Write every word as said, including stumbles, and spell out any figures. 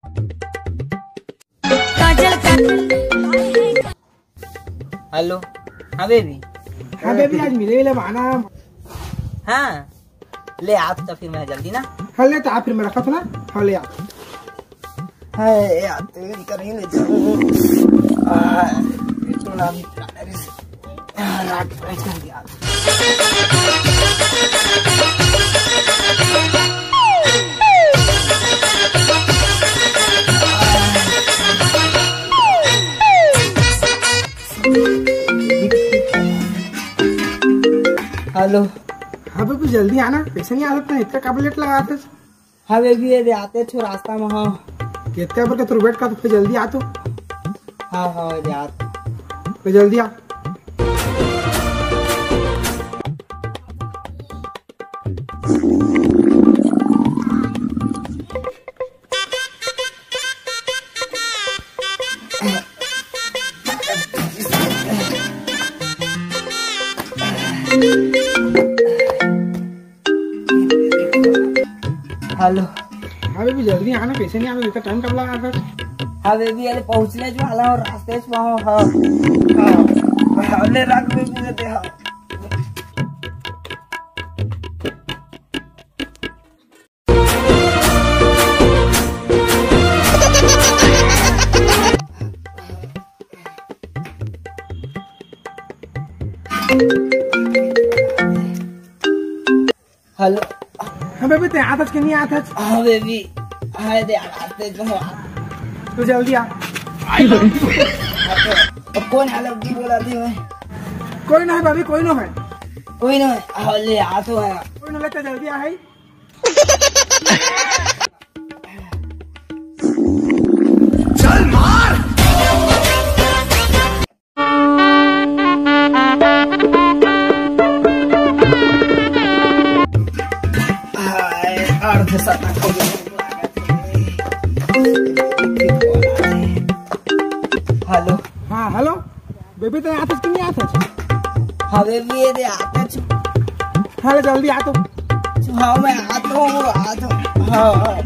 Hello. हाँ baby. हाँ baby, आज मिले मिले बहाना। हाँ, ले आ तो फिर मैं जल्दी ना। हाँ, ले तो आ, फिर मैं रखा था ना। हाँ, ले आ। हाय यार, तेरी कहीं ले जाऊँ। आ, पेट्रोल अभी पुराना रे। आ, रात भर चल गया। हेलो। हाँ बेबी, जल्दी आना, कैसे नहीं आ सकता, इतना कब लेट लगा था? हाँ बेबी, ये दे आते छो रास्ता में, हाँ। कितने पर के तू वेट कर, तो फिर जल्दी आ तू। हाँ, हाँ, ये दे आते। तो जल्दी आ। हेलो। हाँ बेबी, जल्दी आना, कैसे नहीं आवे, इतना टाइम कब लगा था? हाँ बेबी, अरे पहुँचने जो वाला हूँ, रास्ते से वहाँ, हाँ। हाँ। हाँ, ले रख बेबी, ले दे, हाँ। हेलो। हाँ बेबी, ते आत हच कि नहीं आत हच? हाँ बेबी, हाँ दे, आते तो। तू जल्दी आ। अब कौन है लोग की बोला थे मैं? कोई ना है बेबी, कोई ना है। कोई ना है, हाँ ले आ तो है। कोई ना लेते, जल्दी आ है। चल मार। हाय, अर्ध शतक हो गया। हेलो। हाँ, हेलो। बेबी, ते आत हच कि नहीं आत हच? हाँ बेबी, ये दे आत हच। हाँ, ले जल्दी आ तो। हाँ, मैं आता हूँ, आता हूँ। हाँ, हाँ।